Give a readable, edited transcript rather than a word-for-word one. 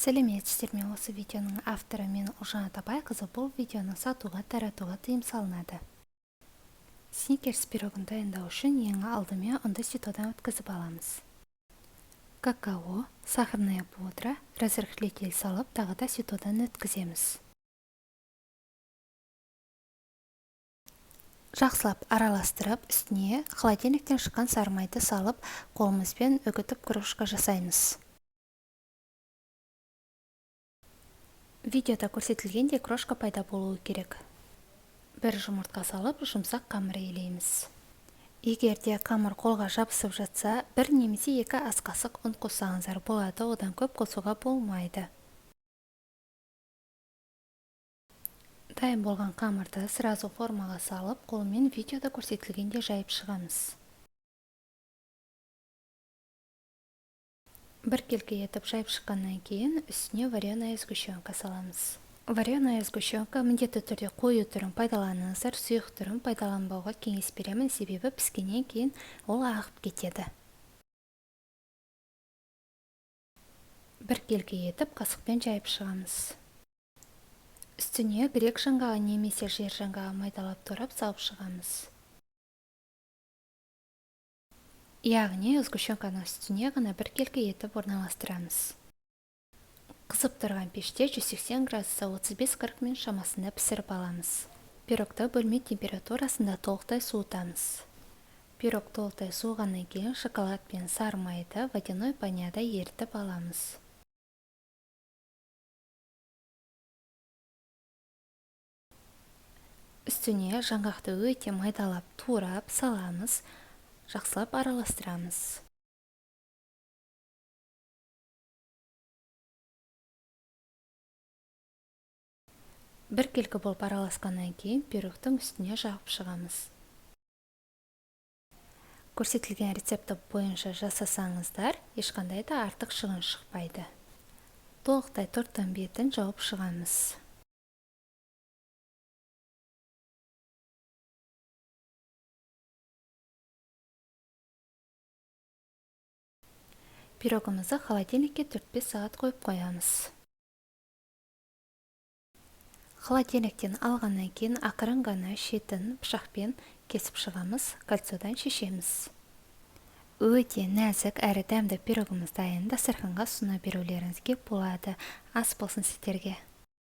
Сәлеметсіздер ме? Осы видеоның авторы мен, Ұлжан Атабайқызы. Бұл видеоны сатуға, таратуға тыйым салынады. Сникерс пирогын дайындау үшін ең алдымен ұнды ситодан өткізіп аламыз. Какао, сахарная пудра, разрыхлитель салып, тағы да ситодан өткіземіз. Жақсылап араластырып, үстіне холодильниктен шыққан сары майды салып, қолымызбен үгітіп кружка жасаймыз. Видеода көрсетілгендей крошка пайда болуы керек. Бір жұмыртқа салып, жұмсақ қамыр илейміз. Егер де қамыр қолға жабысып жатса, бір немесе екі ас қасық ұн қоссаңыздар болады, одан көп қосуға болмайды. Дайын болған қамырды сразу формаға салып, қолмен видеода көрсетілгендей жайып шығамыз. Біркелкі етіп жайып шыққаннан кейін үстіне вареная сгущенка саламыз. Вареная сгущенка міндетті түрде қою түрін пайдаланыңыздар, сұйық түрін пайдаланбауға кеңес беремін, себебі піскеннен кейін ол ағып кетеді. Біркелкі етіп қасықпен жайып шығамыз. Үстіне грек жаңғағы немесе жер жаңғағы майдалап турап салып шығамыз. Яғни сгущенканың үстіне ғана біркелкі етіп орналастырамыз. Қызып тұрған пеште 180 градуста 35-40 минут шамасында пісіріп аламыз. Пирогты бөлме температурасында толықтай суытамыз. Пирог толықтай суығаннан кейін шоколад пен сары майды водяной баняда ерітіп аламыз. Үстіне жаңғақты өте майдалап турап саламыз. Жақсылап араластырамыз. Біркелкі болып араласқаннан кейін пирогтың үстіне жағып шығамыз. Көрсетілген рецепті бойынша жасасаңыздар, ешқандай да артық шығын шықпайды. Толықтай торттың бетін жауып шығамыз. Пирогымызды холодильникке 4-5 сағат қойып қоямыз. Холодильниктен алғаннан кейін ақырын ғана шетін пышақпен кесіп шығамыз, кольцодан шешеміз. Өте нәзік әрі дәмді пирогымыз дайын. Дастарханға ұсына берулеріңізге болады. Ас болсын сіздерге.